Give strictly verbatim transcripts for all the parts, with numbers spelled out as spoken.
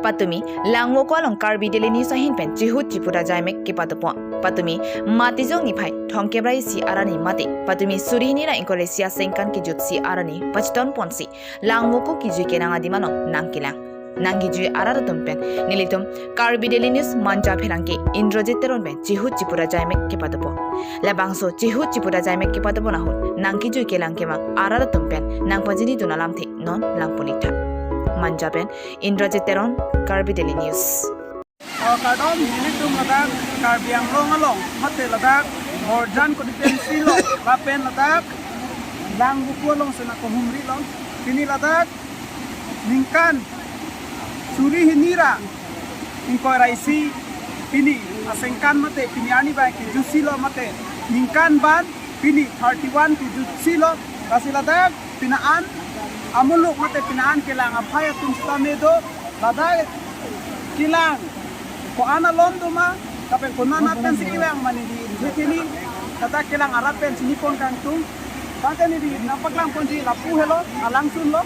Patumi Langvoku along Karbi Daily News ahin pen chihut chiputa jaimek kepado pon. Patumi Matijong niphai thomkep ra isi arni mate patumi suri hini ra ingkoi ra isi asengkan kejutsi arni pachiton ponsi Langvoku kijui kenang adim along nangkelang. Nangkijui arat atum pen nelitum Karbi Daily News Manja pherangke Indrajit Teron pen chihut chiputa jaimek kepado pon. Labangso chihut chiputa jaimek kepado pon ahut nangkijui kelang kemang arat atum pen nangpajini dun alamthe non langpon-ik tha. Manja pen Indrajit Teron, Karbi Daily News. Oh, kardom, nelitum ladak Karbi Anglong along, mate ladak Borjan constituency along, lapen ladak Langvoku along sena kohumri along. Pini ladak ningkan suri hini ra ingkoi ra isi pini asengkan mate pini arni bai kejutsi lo mate ningkan ban pini thirty-one kejutsi lo. Lasi ladak pini an amuluk mate pini an kelang aphai atum sitame do, ladak kelang ko-an alom do ma, lapen konat pensi kelang ma neli hini, ladak kelang arat pen chini pon kangtung. Tangte neli nangpaklang ponji lapu helo, alangsun lo.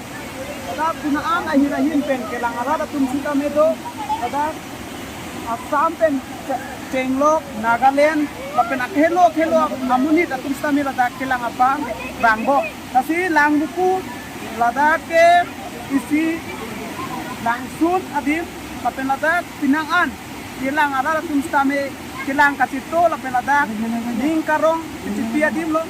Ladak pini an ahin ahin pen kelang arat atum sitame do, ladak Assam pen Che-, Chenglok, Nagaland, lapen akhelo akhelo amonit atum sitame ladak kelang abang bang bo. Lasi Langvoku ladak ke isi langsun adim, lapen ladak pini an kelang arat atum sitame kelang kachito, lapen ladak ning karong kachiti adim lo.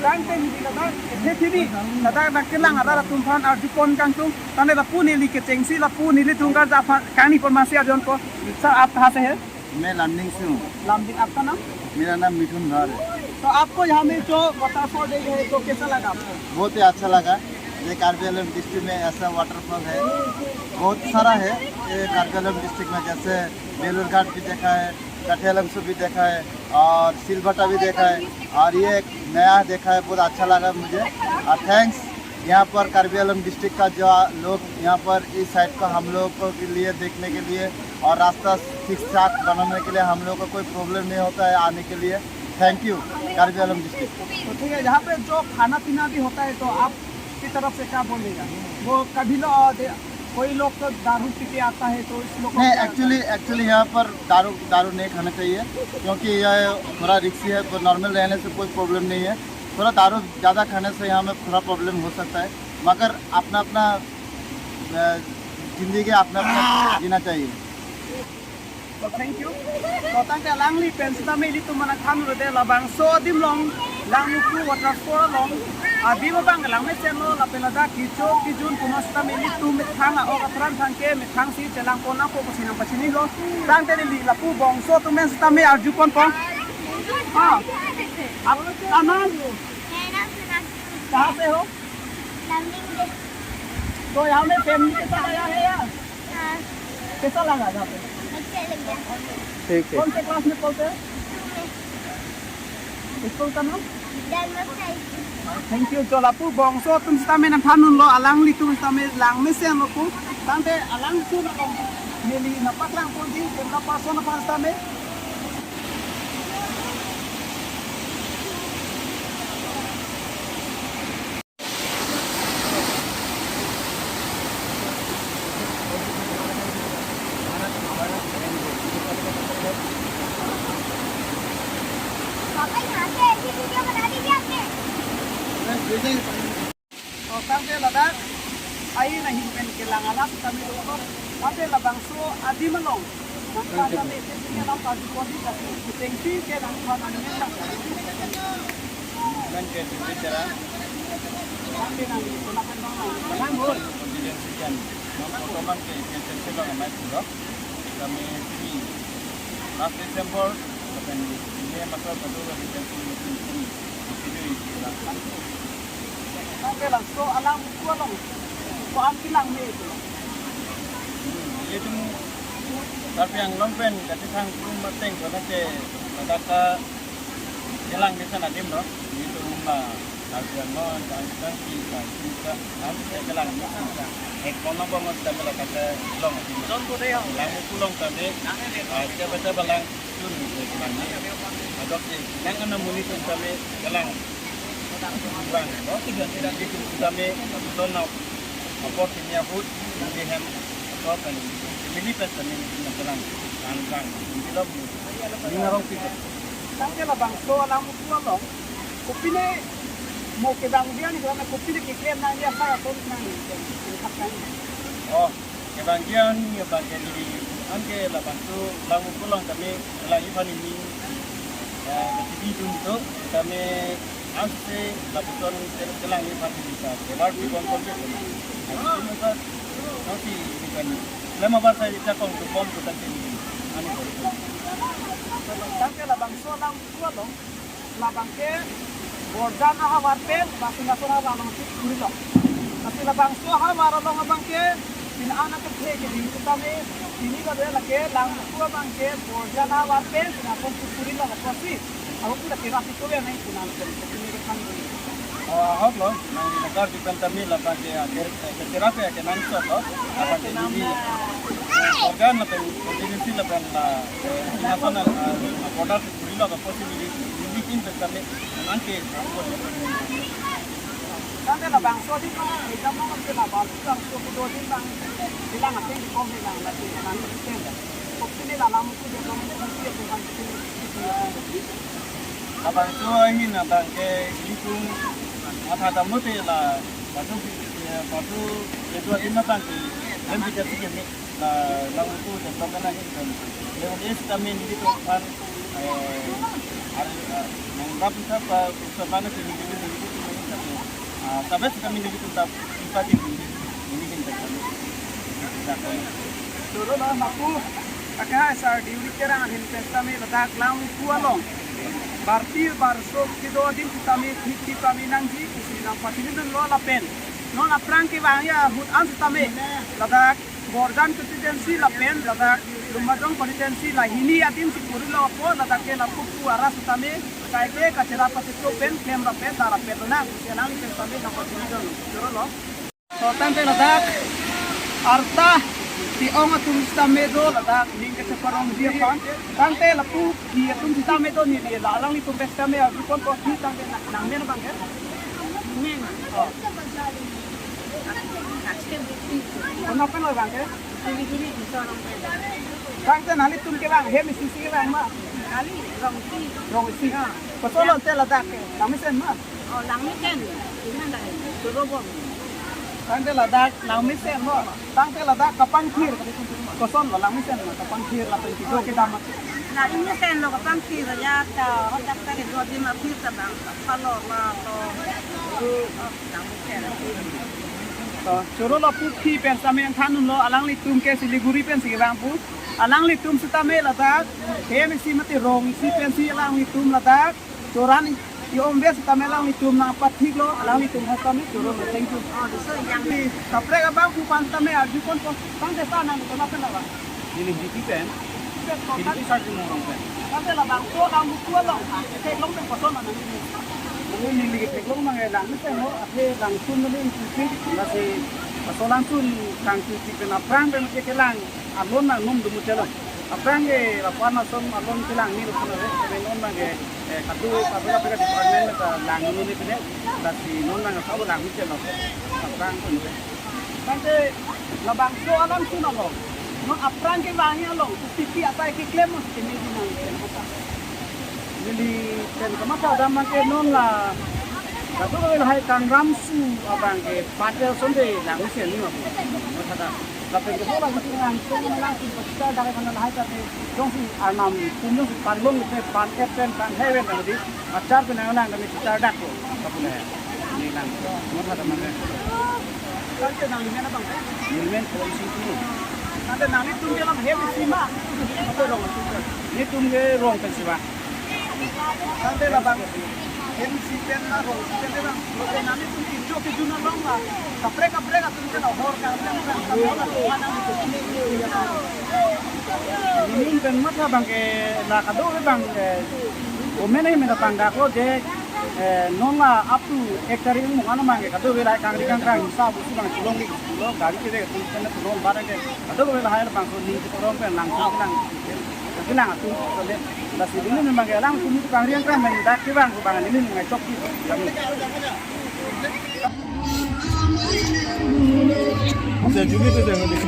Tangte neli ladak, eh, hini, ladak nangkelang arat atum aphan arju pon kangtung. Tangte lapu neli kechengsi, lapu nelitum karja aphan kangni pon masi arjon po. Sir, आप कहाँ से हैं? मैं लामडिंग से हूँ। लामडिंग, आपका नाम? मेरा नाम मिथुन धर है। तो आपको यहाँ में जो वाटरफॉल देखे हैं, तो कैसा लगा आपको? बहुत ही अच्छा लगा। ये कार्बी आंगलोंग डिस्ट्रिक्ट में ऐसा वाटरफॉल है, बहुत सारा है ये कार्बी आंगलोंग डिस्ट्रिक्ट में, जैसे बेलूरघाट भी देखा है, कठियालंसो भी देखा है और सिलबट्टा भी देखा है और ये एक नया देखा है, बहुत अच्छा लगा मुझे। और थैंक्स यहाँ पर कार्बी आंगलोंग डिस्ट्रिक्ट का जो लोग यहाँ पर इस साइड को हम लोगों को के लिए देखने के लिए और रास्ता ठीक ठाक बनाने के लिए हम लोगों को कोई प्रॉब्लम नहीं होता है आने के लिए। थैंक यू कार्बी आंगलोंग डिस्ट्रिक्ट। तो ठीक है, यहाँ पे जो खाना पीना भी होता है तो आपकी तरफ से क्या बोलेगा? वो कभी लो, दे-, कोई लोग तो दारू पी के आता है, तो इस लोग को नहीं, क्या एक्चुअली, एक्चुअली यहाँ पर दारू, दारू नहीं खाना चाहिए, क्योंकि यह थोड़ा रिस्की है। तो नॉर्मल रहने से कोई प्रॉब्लम नहीं है। थोड़ा दारू ज़्यादा खाने से यहाँ में थोड़ा प्रॉब्लम हो सकता है, मगर अपना अपना, अ, जिंदगी अपना अपना जीना चाहिए। So, thank you. So, tangte alangli pen sitame ilitum mena than rode labangso adim along, Langvoku waterfall along adim abang langmesen lo, lapen ladak kecho kejun komat sitame ilitum methang a-ok atharan thangke methang si chelang pon nangpo pusi nangpachini lo. Tangte neli lapu bongso atum pen sitame arju pon pon. हाँ। आपका नाम? मेरा नाम सोनाक्षी। कहाँ से हो? लामडिंग से। तो यहाँ में फैमिली के साथ आया है या? हाँ। कैसा लगा यहाँ पे? अच्छा लगा। ठीक है। कौन से क्लास में पढ़ते हैं? स्कूल का नाम? Thank you. So lapu bongso atum sitame nangthan unlo, alanglitum sitame langmesen lo pu. Tangte alangsun along neli nangpaklang ponji, camera person aphan sitame. पापा, यहाँ से ऐसी वीडियो बना दीजिए आपने। Tangte ladak ahin ahin pen kelang arat kami dokok, mate labangso adim along nangpaklang pen sitame nangpajut pon di, tangte kechengsi ke nangphan amen nang. Nang ke duit jara. Nang ke nang, nang ke nang. Nang bol. Confidence ikan. Nang photo man ke kechengsi bang amai pulok. Kami sini last December, lapen May masa baru lagi pensi meeting sini. Video itu lah. Tangte laso Langvoku along ko-an kelang me itu? Ilitum Karbi Anglong pen kachethang pru mateng kona ke ladak kelang mesen adim lo. Ilitum la Karbi Anglong, Karbi Anglong, Karbi Anglong, Karbi Anglong, Langvoku along tame, ah, siapa siapa lang, Jun, eh, kelang ni. Adok si, nang ana muni tun tame kelang. Bang, no? Jadi tun tame, tun na, apor sini ahut, ini hem, Ko pen, family pen kami nangkelang, nangkelang, nangkelang, nangkelang. Tangte labangso alam uku along, kopine mo kevangji an, kopine keklem nangji asai atum nang, nang, nang. Oh, kevangji an, ya bang ke diri, anke labangso alam uku along kami, la ipan ini, eh, T V dun to, kami ansi lapuson ke-, kelang ipan ini sa, kebar di kon kon ke. Ini sa, nanti ini kan, lema bar sa di cakong to bom to kan ini. Ani ko. Tangte labangso alam uku along, labang ke Borjan ahavar pen, Basa Ingnason ahavar along si puri lo. Lasi labangso ahavar along abang ke, pini an akethe ke ding sitame, pini kave lake, alam uku abang ke, Borjan ahavar pen, Ingnason si puri lo, kosi. Ahok pura kira pito ya nai punan pen, pini ke kan. Oh, ahok lo, nang di nakar di pen tame labang ke, akhir, eh, kira pe ke nang so lo, abang ke ini, eh, Borjan lapen, konstituensi lapen la, eh, Ingnason, eh, border puri lo, kosi ini, ini kin pen tame, nang ke, Tangte labangso di bang, kita mo kan labangso, labangso kedo di bang, bilang apa yang dikom bilang lagi, nang itu. Kok sini la alam uku dia bang, itu dia bukan sini. Labangso ahin abang ke ilitum, apa tamu te la, batu, ya, batu, itu atin abang ke, dan kita sih ini. La, alam uku development ahin pen. Level S kami nelitum aphan, eh, ar-, eh, nangrap sa pa, sa pa na kini kini nelitum nelitum, ah, sabes kami nelitum ta ipa di ini, ini kan kami. Choro lo, mapu, pakai asar diuri kerang ahin pen tame ladak alam uku along. Barpi barso kedo adim sitame thik thik kami nangji, isi nang patini dun lo lapen. Non aphrang kevangji ahut an sitame ladak Borjan constituency lapen ladak Lumbajong constituency la hini adim si puri lo apot ladak ke lapu pu aras sitame kaike kachera pachechok pen klem rapet ta rapet lo nang, sianang pen sitame nang patini dun. Choro lo. So tangte ladak arta ti-ong atum sitame do ladak ning kacheparongji aphan. Tangte lapu ki atum sitame do neli la alanglitum pen sitame arju pon ko, pini tangte na-, nangmen abang ke? Men. Oh. Konat pen lo abang ke? Siliguri Disa arong pen. Tangte nanglitum kevang hem isi si kevang ma? Kali, rong isi. Rong isi. Ha. Koson lo te ladak ke? Langmesen ma? Oh, langmesen. Ini dah. Choro bom. Tangte ladak langmesen lo. Tangte ladak kapangthir. Koson lo langmesen lo kapangthir lapen kedo kedam. Langmesen lo kapangthir ya ta, hodak ta kedo adim aphi ta bang. Palo ma to. Oh, langmesen. To, choro lo pu phi pen sitame nangthan dun lo, alanglitum ke Siliguri pensi kevang pu. Alanglitum sitame ladak hem isi mate rong isi pensi alanglitum ladak choran i-om ve sitame alanglitum nangpathik lo, alanglitum ha sitame choro lo. Thank you. Oh, di so yang. Di kaprek abang pu aphan sitame arju pon ko. Tangte sa nang konat pen labang? Neli Hidipi pen. Hidipi Sarjung Morong pen. Tangte labangso alam uku along theklong pen koson ma nang? Neli neli theklong abang ke langmesen lo, athe langsun neli ingkupi, lasi laso langsun kangkupi pen aphrang pen ke kelang alon nang num dumu chelo. Aphrang ke lapu-an ason alon kelang ni lo pun ave, tapi non abang ke, eh, kadu, kadu, kadu department ta lang neli pine, lasi non abang ke kadu lang ni chelo. Aphrang pun. Tangte labangso alam sun along, non aphrang kevangji along, kopi pi asai keklem mo sitame di nang klem masa? Neli pen kamatha dam abang ke non la, kadokave lahai kangram su abang ke patel sonde langmesen ni ma pu. Mathada. Lapen ke hola mati nang sung nang sung pachar dak mana lahai ta ke jongsi arnam tum jongsi panlong te pan et pen pan heaven tadi. Achar pen nang nang kami chechar dak lo, kapu le. Ni lang, mo tha teman le. Tangte nanglimen abang? Nelimen Pon Singphu. Tangte nanglitum ke alam hem isi ma? Atau rong isi? Nelitum ke rong pen si ba. Tangte labang hem isi pen ma rong isi pen abang? Lote nanglitum kecho kejun along ma kaprek kaprek atum ke na hor ka abang, abang, abang, abang, abang. Nelimen pen matha abang ke la kado abang, eh, omen amen ta pangdak lo je, eh, non la up to ek tarik mung ano abang ke kadokave lahai kangri kangkrang sa bu si abang chelong di lo gari ke de tu pen tu non abang ke kadokave lahai abang so ni tu rom pen lang tu lang tu lang tu le. Lasi nelimen abang ke lang tu ni kangri kangkrang abang dak ke abang abang nelimen ngai chok ki kami. Saya juga tu saya ngerti.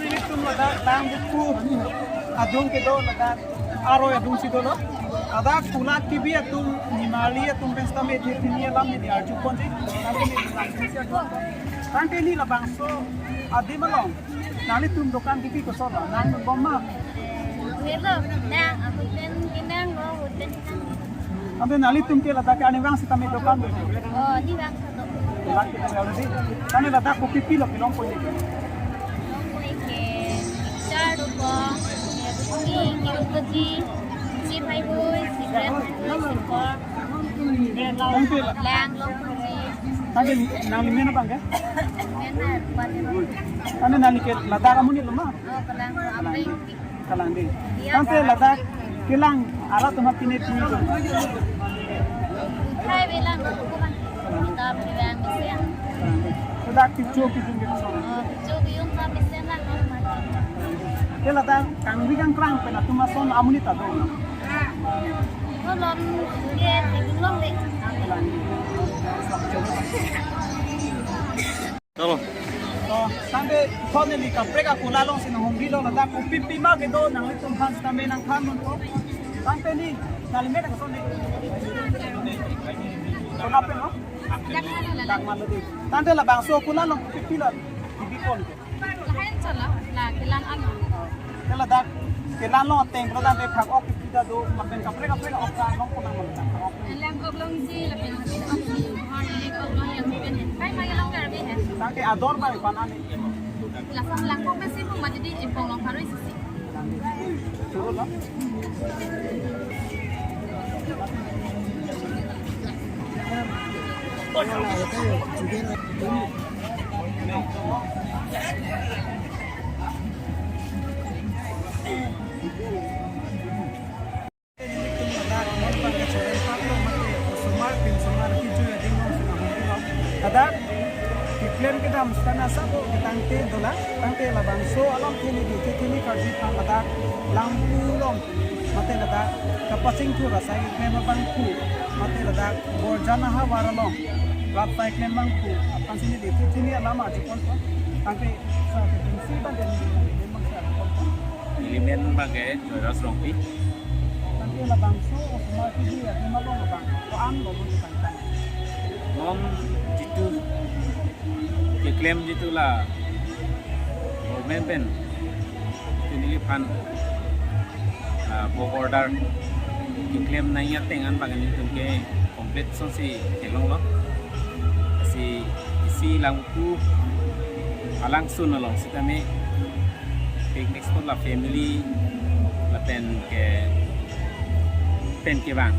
Ilitum ladak Langvoku adung kedo ladak aroi adung si dolo. Ladak kulat kibi atum, nimali atum pen sitame thethini alam neli arjuponji. Tangte neli labangso adim along nanglitum dokan kibi koson lo, nangbom ma? Hello, nang, ahut pen kenanglo, ahut pen kenang. Ante nanglitum ke ladak ke arnivang sitame dokan do? Oh, arnivang sado. Dokan kita ya already. Tangte ladak kopi-pi lo kelongpon neke? Kelongpon ke, mixture dopo, ya, kopi, kiru kaji, si pai bui, si brem pai bui, si kor. Tangte la- Lang longponji. Tangte nangli men abang ke? Men na, pati lo. Tangte nangli ke ladak amonit lo ma? Oh, kelang, apa yang Kalang dei. Iya, tangte kalang. Ladak kelang arat atum apine pini do? Uthai avelang, ko bang. Kita avelang mesen. Ladak kecho kejun ke koson? Oh, kecho kejun ta mesen lang, no, mati. Ke ladak kangri kangkrang pen atum ason amonit ta do? Ko lom ke, kejun long le. Kalang dei. Tolo. To, tangte thon neli kaprek akula alongsi nanghumri lo, ladak kopi-pi ma kedo nanglitum aphan sitame nangthan non to. Tangte neli, nangli men koson neli? Konat pen lo? Dangma lo dei. Tangte labangso akula along kopi-pi lo? Kibi pon ke? Lahen chala, la kelang along. Ke ladak kelang along ateng pura tangte phak ok kita do, lapen kaprek kaprek ok ta along konat ma ladak phak ok? Langkok alongsi, lapen hasi alongsi, bahar langkok along yang mungkin hen. Kai ma along garbi hen. Tangte ador ma ipan ani. Lason langkok mesi pung ma jadi ipong long harui sisi. Turun lo. Nelitum ladak non abang ke children park lo mate osomar pen osomar kejui adim alongsi nanghumri lo. Ladak keklem kedam sitame asap lo ketangte dolang, tangte labangso alam theni di thethini karju aphan ladak Langvoku along mate ladak kapachingthur asai keklem abangphu mate ladak Borjan ahavar along rat asai keklem abangphu aphansi neli thethini alam arjuponpo. Tangte sa ke pensi abang ke neli men abang ke arjuponpo. Neli men abang ke Joyras Rongpi. Tangte labangso osomar kejui adim along abang ko-an lo mo tangtang? Non jitu keklem jitu la government pen jitu neliphan, ah, work order keklem nangji ateng an abang nelitum ke complete asonsi kelong lo. Si isi Langvoku alangsun along sitame picnic spot la family lapen ke pen kevang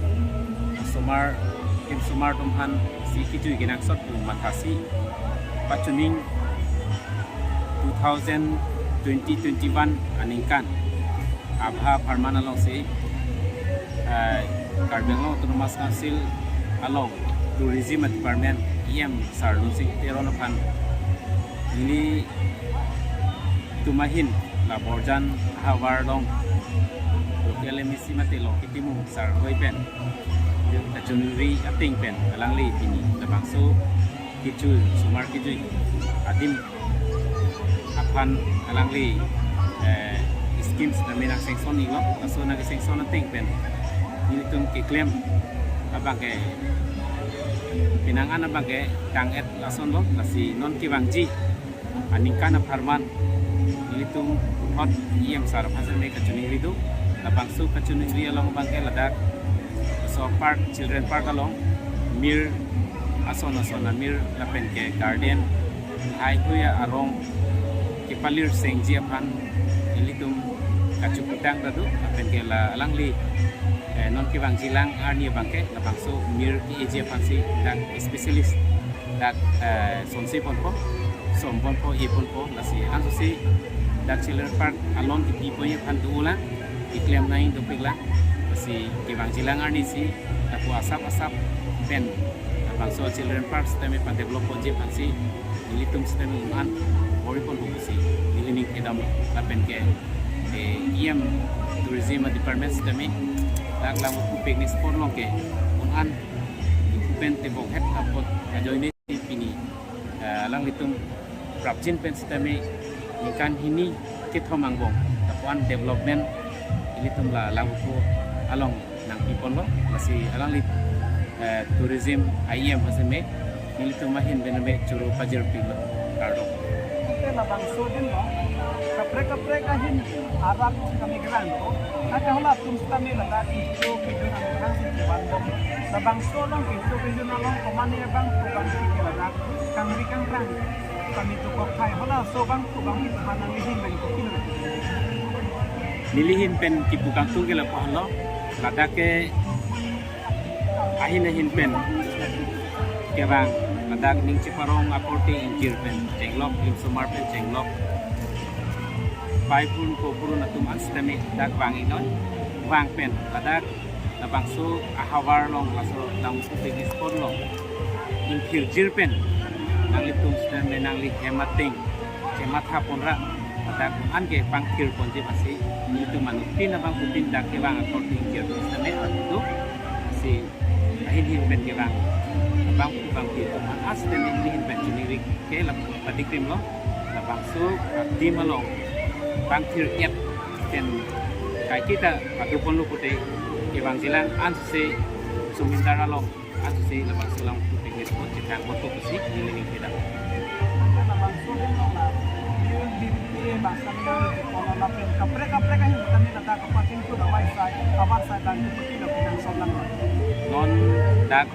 osomar, osomar atum aphansi kejui kenangsot pu mathasi pachuning two thousand twenty twenty-one aningkan abha apharman alongsi, eh, Karbi Anglong Autonomous Council along Tourism Department E M Sir Lunsing Teron aphan nelitum ahin la Borjan ahavar along local M A C mate Longki Timung Sir ahoi pen kachoningri ateng pen alangli pini labangso kejui, osomar kejui adim aphan alangli, eh, schemes kami nang sanction iklo, laso nang sanction ateng pen nelitum keklem abang ke penang an abang ke tang-et lason lo, lasi non kevangji aningkan apharman nelitum puthot E M Sir aphan seme kachoningri do. Labangso kachoningri along abang ke ladak so park, children park along mir ason ason amir lapen ke garden, haihui arong kepalir sengji aphan nelitum kachokitang ta do, lapen ke la alangli, eh, non kevangji lang arni abang ke labangso mir ke-eji aphansi dak specialist dak, eh, sonse ponpo, som ponpo, e ponpo, lasi ansose dak children park alon kipi ponji aphan dolang, keklem nangji dopik lang. Si kevangjilang arni si lapu asap asap pen labangso children park sitame padevelop ponji aphansi nelitum sitame un-an bor-i ponpo pusi neli ning kedam lapen ke, eh, E M Tourism Department sitame dak Langvoku picnic spot along ke un-an pen tebok het apot ajoine pini, eh, alanglitum prapjin pen sitame ningkan hini kethom angbong lapuan development ilitum la Langvoku along nangpiponlo, lasi alangli, eh, tourism I M aseme nelitum ahin pen me choro pajirpilo, kardom. Ante labangso din lo, kaprek kaprek ahin arat kami kerang ko, ante hala atum sitame ladak ijo kejun ang kerang si kevan bom. Labangso along ijo kejun along komane abang ko bang si ke ladak kangri kangrang kami tu kokhai, hala so bang ko bang si kevan nanglihin bang ko kilo. Nelihin pen kipu kangtung ke lapu halo, ladak ke ahin ahin pen kevang, ladak ning cheparong akorte ingkir pen chenglok, ning osomar pen chenglok, pai purun ko purun atum an sitame dak vang-iknon, vang pen ladak labangso ahavar along laso Langvoku picnic spot along ingkirjir pen nanglitum sitame nangli hem ateng chematha ponra, ladak an ke pangthir ponji aphansi nelitum anuttin abangphutin dak kevang akorte ingkir sitame adu do, si ahin ahin pen kevang abangphu abangphi atum an sitame nelihin pen chinirik ke lapu patikrimlo, labangso adim along pangthir-et pen kaiketa padu ponlo pute kevangjilang ansi sumindar along ansi labangso Langvoku picnic spot chethang ponpo pusi neli ning kedam. Labangso din lo na, yun di di bangsa nang di kono lapen kaprek kaprek ahin kami ladak kapachingthur awai sai, awar sai dan keputi lo pinang solang. Non dak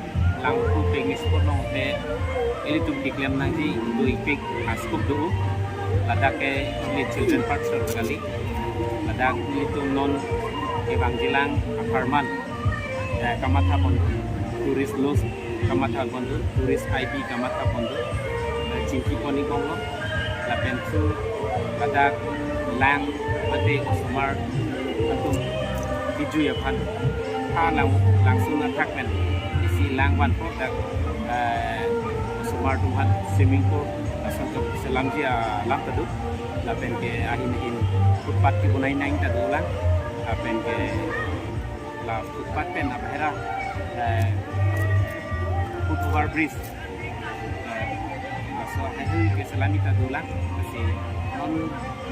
Langvoku picnic spot along te ilitum keklem nangji do-ikpik askup do, ladak ke ili children park sor kali, ladak ilitum non kevangjilang apharman, eh, kamatha pon, tourist lodge kamatha pon do, tourist I B kamatha pon do, eh, chingki pon-ik bomlo, lapen su ladak lang mate osomar atum bijui aphan ha lang, langsun athak pen isi lang vanpo dak, eh, osomar atum aphan swimming pool lason keselamji alam ta do, lapen ke ahin ahin footpath kebonai nang ta dolang, lapen ke la footpath pen abahera, eh, foot over bridge, eh, laso haihui keselamji ta dolang, lasi non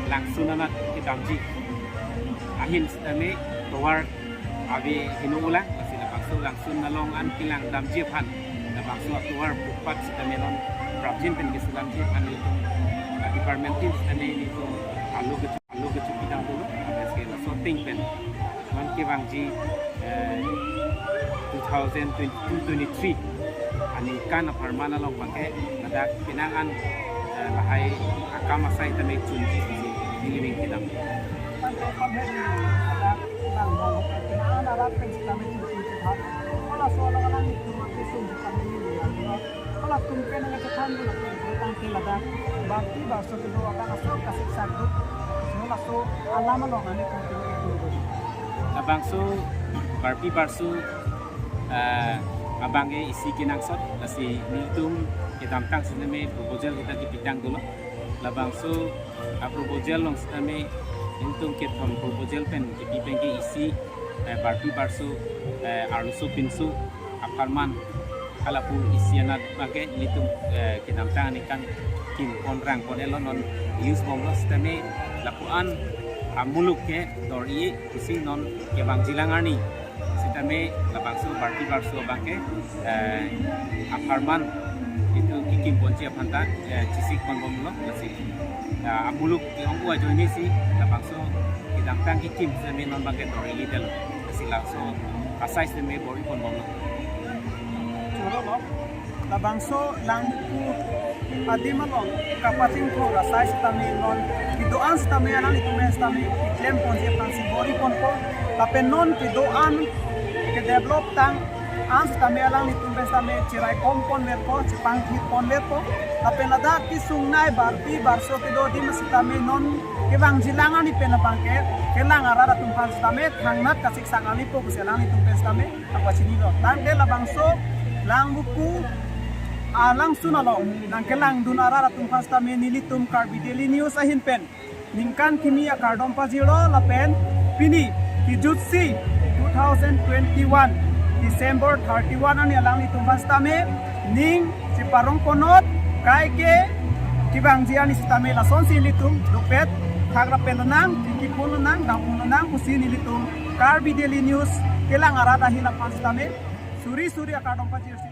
langsun anat kedamji ahin sitame tovar ave heno ulang, lasi labangso langsun along an kelang damji aphan labangso atovar footpath sitame non prapjin pen keselamji aphan nelitum, ah, department team sitame nelitum alo kecho, alo kecho pidam dolo, lapen ke laso ateng pen non kevangji, eh, two thousand twenty-two twenty-three aningkan apharman along abangke ladak penang an, eh, lahai akam asai tame chunji pusi neli ning kedam. Ante pamheri ladak bang bang penang an arat pen sitame chunji chethan. Hala so along along itum api sung sitame neli ning kedam. Halatum pen nangkachethan dolo, tangte ladak Bharti Barso kedo abang aso kasik sakduk, so laso alam along ani kangtung itu. Labangso Bharti Barso, eh, abang ke isi kenangsot, lasi nelitum kedamtang sitame proposal kita kepitang dolo. Labangso aproposal along sitame nelitum kethom proposal pen kepi pen ke isi, eh, Bharti Barso, eh, arloso pinso apharman halapu isi anat abangke nelitum, eh, kedamtang aningkan kim pon rang pon-etlo, non use bomlo sitame lapuan amuluk ke dor-i pusi non kevangjilang arni sitame labangso Bharti Barso abangke, eh, apharman itu kekim ponji aphan ta, eh, chesik pon bomlo, lasi, eh, amuluk ke-ong ajoine si labangso kedamtang kekim sitame non abangke dor-i telo, lasi laso asai sitame bor-i pon bomlo. Choro lo, labangso Langvoku adim along kapachingthur asai sitame non kedo-an sitame alanglitum sitame keklem ponji aphansi bor-i ponpo, lapen non kedo-an kedevelop tang An sitame alanglitum pen sitame cherai kom ponverpo, chepangthir ponverpo. Lapen ladak kesung nai barpi barso kedo adim sitame non kevangji lang arni pen abangke kelang arat atum aphan sitame thangnat kasik sang alipo pusi alanglitum pen sitame nangpachinilo. Tangte labangso lang buku alangsun along nangkelangdun arat atum aphan sitame nelitum Karbi Daily News ahin pen ningkan kimi akardom pajirlo lapen pini kejutsi two thousand twenty-one December thirty-one arni alanglitum aphan sitame ning cheparong ponot, kaike kevangji arni sitame lasonsi ilitum dopet thak lapen lonang, tikipun lonang, dangpun lonang pusi nelitum Karbi Daily News kelang arat ahin aphan sitame suri suri akardom pajirsi.